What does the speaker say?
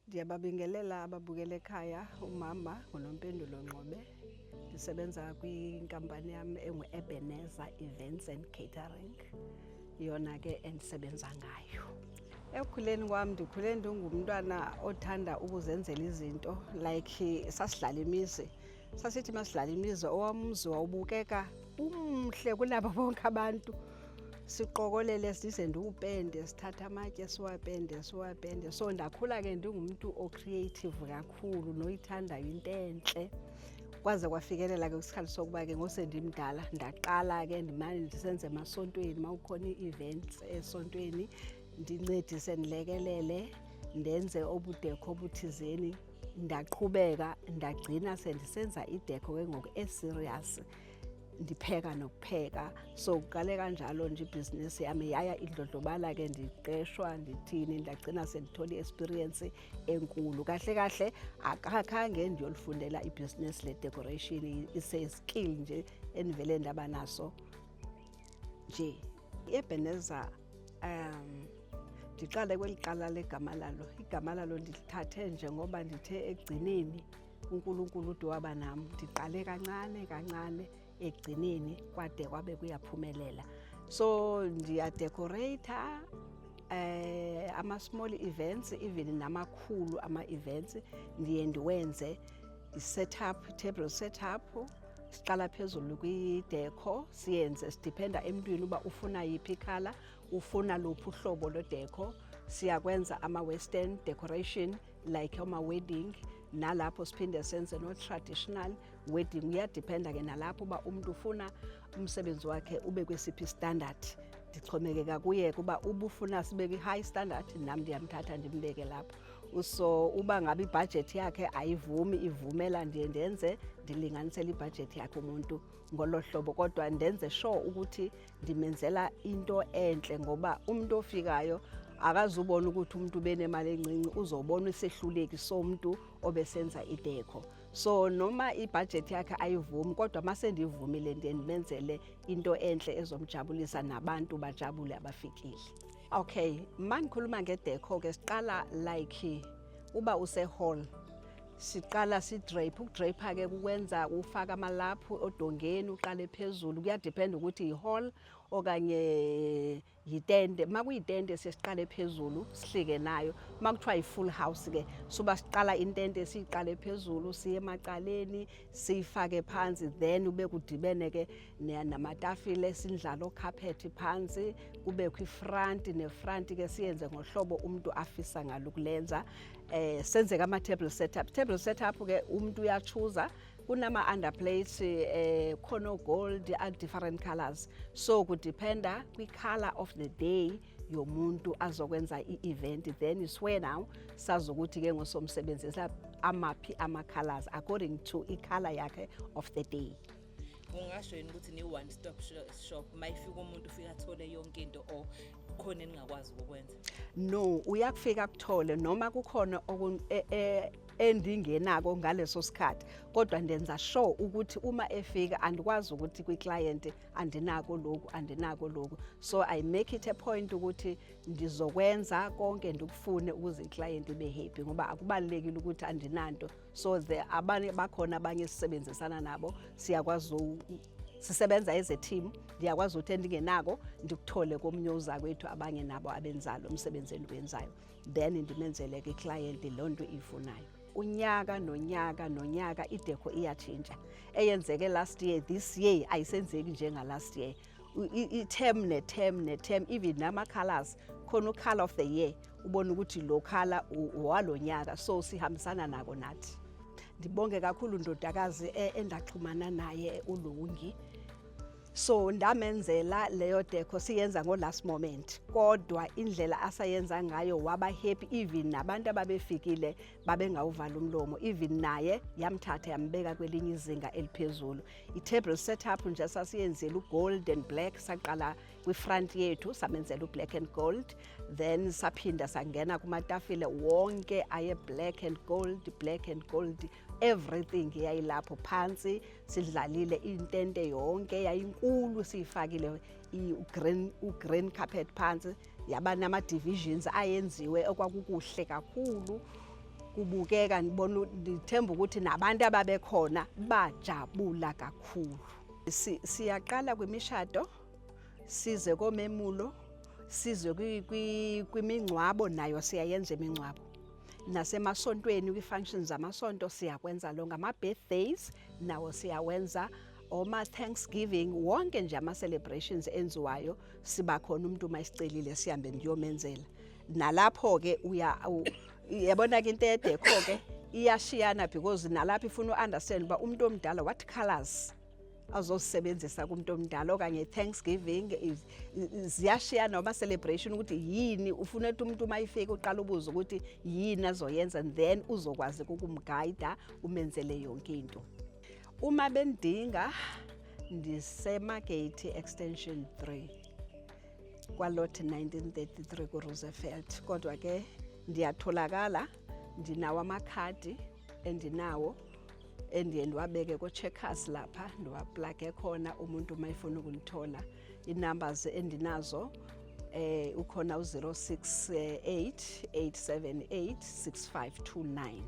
Ndiyababingelela ababukela ekhaya. Umama nguNompendulo Ngxobe. Ndisebenza kwinkampani yam engu-Ebenezer Events and Catering, yona ke endisebenza ngayo. Ekukhuleni kwam ndikhule ndingumntwana othanda ukuzenzela izinto, like sasidlala imizi. Sasithi masidlala imizi, owam umzi wawubukeka umhle kunabo bonke abantu. Siqokolele, size ndiwupende, sithathe amatye siwapende, siwapende. So ndakhula ke ndingumntu o-creative kakhulu noyithandayo into entle, kwaze kwafikelela ke kwisikhathi sokuba ke ngosendimdala ndaqala ke ndimane ndisenza emasontweni. Uma kukhona ii-events esontweni, ndincedise, ndilekelele, ndenze obu-decor obuthizeni. Ndaqhubeka, ndagcina sendisenza i-decor ke ngoku e-serious, ndipheka nokupheka. So kuqale kanjalo nje ibhizinisi yami, yaya idlondlobala ke, ndiqeshwa, ndithini, ndagcina sendithola i-experience enkulu. Kahle kahle akakhange ndiyolifundela ibhizinisi le-decoration, ise-skill nje endivele ndaba naso nje. I-Ebenezer, ndiqale kweli qala legama lalo. Igama lalo ndilithathe nje ngoba ndithe ekugcineni uNkulunkulu ude waba nam. Ndiqale kancane kancane, ekugcineni kwade kwabe kuyaphumelela. So ndiya-decorate-a ama-small events, even namakhulu ama-events ndiye ndiwenze. I-setup, table setup, siqala phezulu kwi-decor, siyenze si-depend-a emntwini uba ufuna yiphi i-colour, ufuna luphi uhlobo lwe-decor. Siyakwenza ama-western decoration like ama-wedding, nalapho siphinde senze no-traditional wedding. Kuya-depend-a ke nalapho uba umuntu ufuna umsebenzi wakhe ube kwesiphi standard. Ndixhomekeka kuye kuba ubufuna sibe kwi-high standard, nami ndiyamthatha ndimbeke lapho. So uba ngabe ibhajethi yakhe ayivumi, ivumela, ndiye ndenze ndilinganisele ibhajethi yakhe umuntu ngolo hlobo, kodwa ndenze sure ukuthi ndimenzela into enhle, ngoba umuntu ofikayo akazubona ukuthi umuntu ubenemali encinci, uzobona isehluleki somuntu obesenza i-decor. So noma ibhajethi yakhe ayivumi, kodwa mase ndivumile, ndiye ndimenzele into enhle ezomjabulisa, nabantu bajabule abafikile. Okay, ma ngikhuluma nge-decor ke, siqala like uba use-hall, siqala si-drape. Uku-drape ke kukwenza ufaka amalaphu odongeni, uqale phezulu. Kuya-depend-a ukuthi i-hall okanye yitende. Uma kuyitende, siye siqale phezulu, sihlike nayo. Uma kuthiwa i-full house ke, suba siqala intente, siyiqale phezulu, siye emacaleni, siyifake phansi, then ube kudibene ke namatafile, sindlale o-carpet phansi, kubekho i-front, ne-front ke siyenze ngohlobo umuntu afisa ngalo ukulenza. Senze ama table setup. Table setup ke umuntu uya-choose-a, kunama underplates, khona gold and different colors, so ku-depend-a kwi-color of the day yomuntu azokwenza i-event. Then is where now sazokuthi ke ngosomsebenzisa amaphi ama-colors according to i-color yakhe of the day. Ungasho yini ukuthi ni-one stop shop, uma ifika umuntu ufike athole yonke into, or khona eningakwazi ukukwenza? No, uyakufika kuthole, noma kukhona endingenako ngaleso sikhathi, kodwa ndenza sure ukuthi uma efika, andikwazi ukuthi kwi-client andinako lokhu, andinako lokhu. So I make it a point ukuthi ndizokwenza konke ndikufune ukuze i-client ibe happy, ngoba akubalulekile ukuthi andinanto. So the abanye bakhona, abanye esisebenzisana nabo, siyakwazi sisebenza as a team. Ndiyakwazi ukuthi endingenako ndikuthole komunye uzakwethu, abanye nabo abenzalo umsebenzi endiwenzayo, then ndimenzele ke i-client loo nto iyifunayo. Unyaka nonyaka nonyaka i-decor iyatshintsha. Eyenzeke last year, this year ayisenzeki njenga-last year. I-term ne-term ne-term, even nama-colors, khona u-color of the year, ubone ukuthi lo color owalo nyaka, so sihambisana nako nathi. Ndibonge kakhulu ndodakazi endaxhumana naye uLungi. So ndamenzela leyo decor, siyenza ngo last moment, kodwa indlela asayenza ngayo waba happy. Even nabantu ababefikile babengawuvala umlomo, even naye yamthatha yambeka kwelinye izinga eliphezulu. I-table setup nje sasiyenzile u-gold and black. Saqala kwi-front yethu, samenzela u-black and gold, then saphinda sangena kumatafile wonke aye black and gold, black and gold, everything yayilapho phansi. Sidlalile intente yonke, yayinkulu, siyifakile i-green, u-green carpet phansi, yaba nama-divisions ayenziwe okwakukuhle kakhulu. Kubukeka, ndibona, ndithemba ukuthi nabantu ababekhona bajabula kakhulu. Siyaqala kwimishado, size komemulo, size kwimingcwabo, nayo siyayenza imingcwabo, nasemasontweni, kwi-functions zamasonto siyakwenza lo, ngama-birthdays nawo siyawenza, oma-Thanksgiving, wonke nje ama-celebrations enziwayo siba khona. Umuntu uma esicelile sihambe ndiyomenzela. Nalapho-ke uya yabona-ke into e-decor-ke iyashiyana, because nalapho ifuna u-understand uba umuntu omdala, what colors azosebenzisa kumuntu omdala, okanye Thanksgiving ziyashiyana noma celebration, ukuthi yini ufuna ukuthi umuntu uma ifika uqala ubuze ukuthi yini azoyenza, and then uzokwazi ukumguida, umenzele yonke into. Uma bendinga, ndiseMargate Extension 3, kwaLot 1933 kuRoosevelt. Kodwa ke ndiyatholakala, ndinawo amakhadi endinawo endiye ndiwabeke ko-Checkers lapha, ndiwaplage khona. Umuntu uma efuna ukundithola, ii-numbers endinazo ukhona u-068 878 6529.